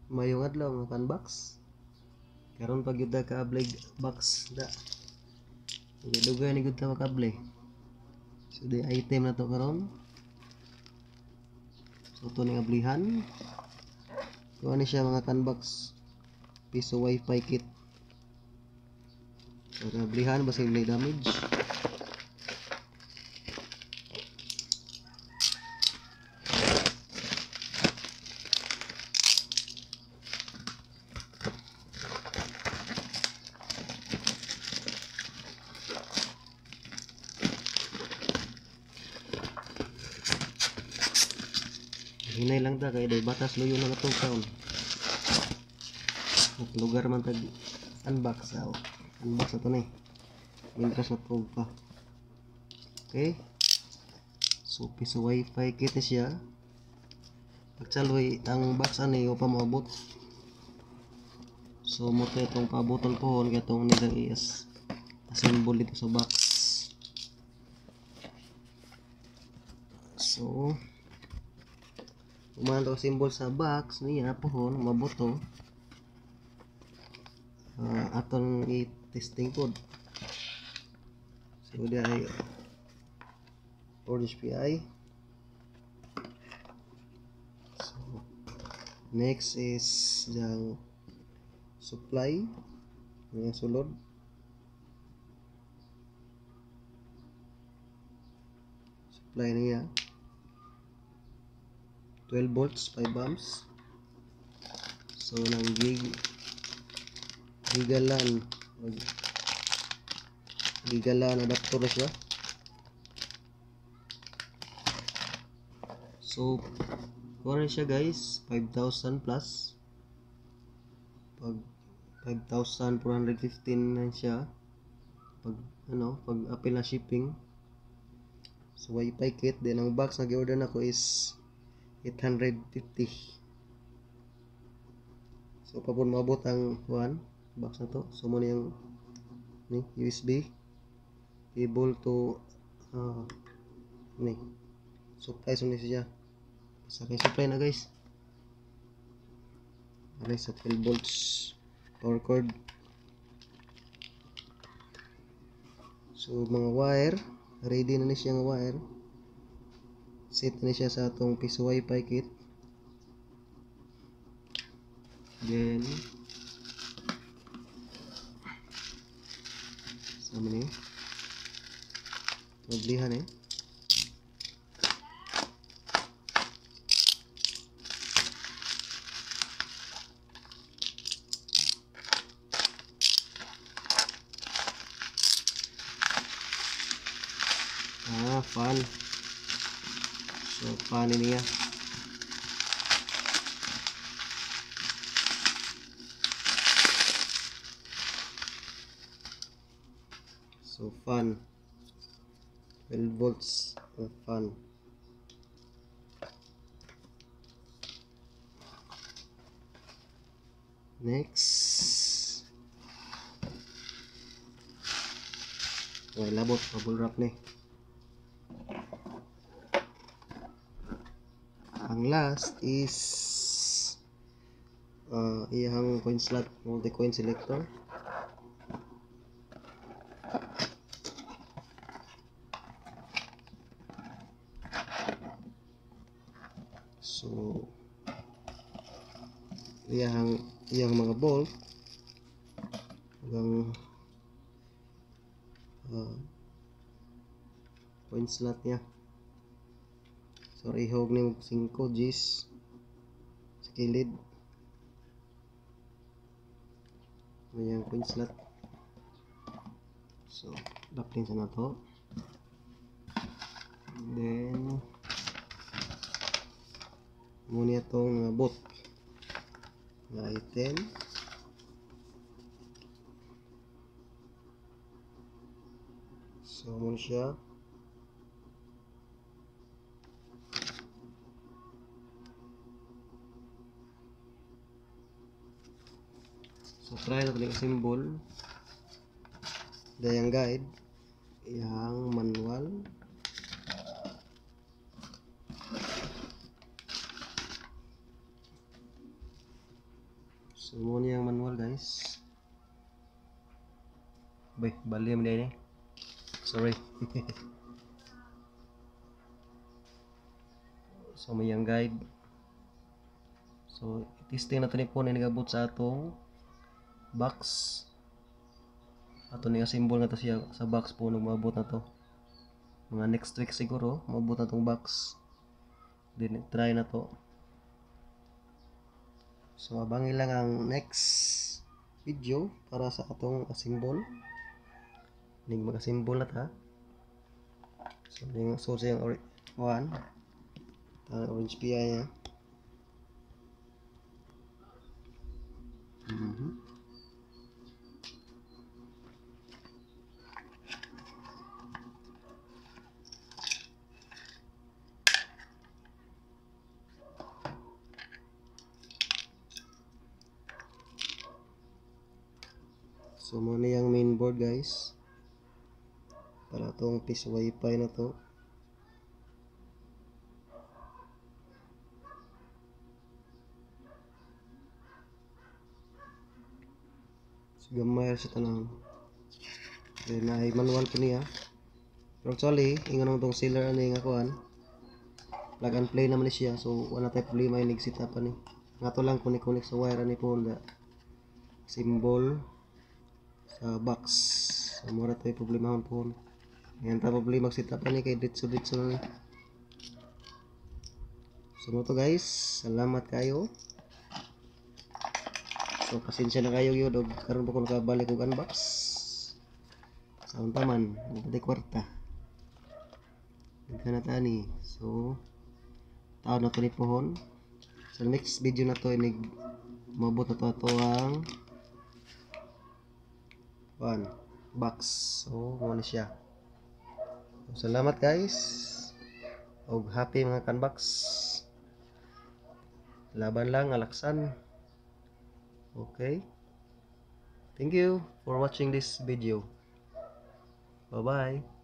Mayong adlaw, mga kanbox. Karon pag gyud ka ablig box da. Dugay ni gud ta makabli. So di item na to karon. So to ning ablihan. So ani siya, mga kanbox, piso wifi kit. So ablihan basig may damage. Hinay lang ta kay day batas luyo na natong kaon. Lugar man tag unbox aw. Unbox na to ni. Mientras natug pa. Okay. So piso wifi kit ni siya. Pagtsaloy ang box ani o pa moabot. So mo to itong paaboton pohon kay itong nilang is assemble dito sa box. So Umano symbol sa box niya pohon mabuto. Atong i-testing code. So di ay Orange PI. So next is yung supply nga sulod. Supply niya 12 volts 5 amps. So nang gigalan gigalan adapter na siya. So kuha siya guys 5,000 plus, pag 5,415 na siya pag ano, pag apil na shipping. So wifi kit din ang box na gi-order nako is 850. So papon maabot ang one box na to. So mo yung ni USB cable to ni supply so ni siya. Sa kay supply na guys. Aray sa 12 volts power cord. So mga wire, ready na ni siya nga wire. Set na siya sa atong piso wifi kit. Then sa ni mablihan eh. Fan. So fan niya. So fan 12 volts ang fan. Next. Okay, labot bubble wrap ni. Ang last is iyang coin slot, multi coin selector. So iyang mga bolt hanggang coin slot niya. So ihog ni 5 Gs sa kilid. May coin slot. So daplin sa nato. Then muna itong bot na item. So muna siya. So try na yung symbol. Dayang guide, yang manual. So mo niyang manual, guys. Bay, bali mo ni. Sorry. So may ang guide. So testing na to ni phone nagabot sa atong box. Ato ni symbol na to siya sa box po nung maabot na to. Mga next week siguro maabot na tong box. Then try na to. So abangin lang ang next video para sa atong symbol. Ning mga symbol na ta. So ning so siyang one. Orange PI niya. So mo na yung main board, guys. Para tong piece wifi na to. So gamay sa tanan. Then ay manual po niya. Pero actually, ingon naman tong seller ani nga kuan. Plug and play naman ni siya. So wala tay problema inig setup ani. Nga to lang kunik-kunik sa wire ani po da. Symbol sa box. So mura tay problema po. Ayan ta problema mag-setup ani kay ditso-ditso na ni. So mo to, guys, salamat kayo. So pasensya na kayo yun og karon pa ko nakabalik og unbox. Sa unta man, wala kwarta. Daghan na tani. So taon na to ni pohon. Sa next video na to inig maabot na to ato ang one box. So mo ni siya. So, salamat guys. Og happy mga kanbox. Laban lang alaksan. Okay. Thank you for watching this video. Bye-bye.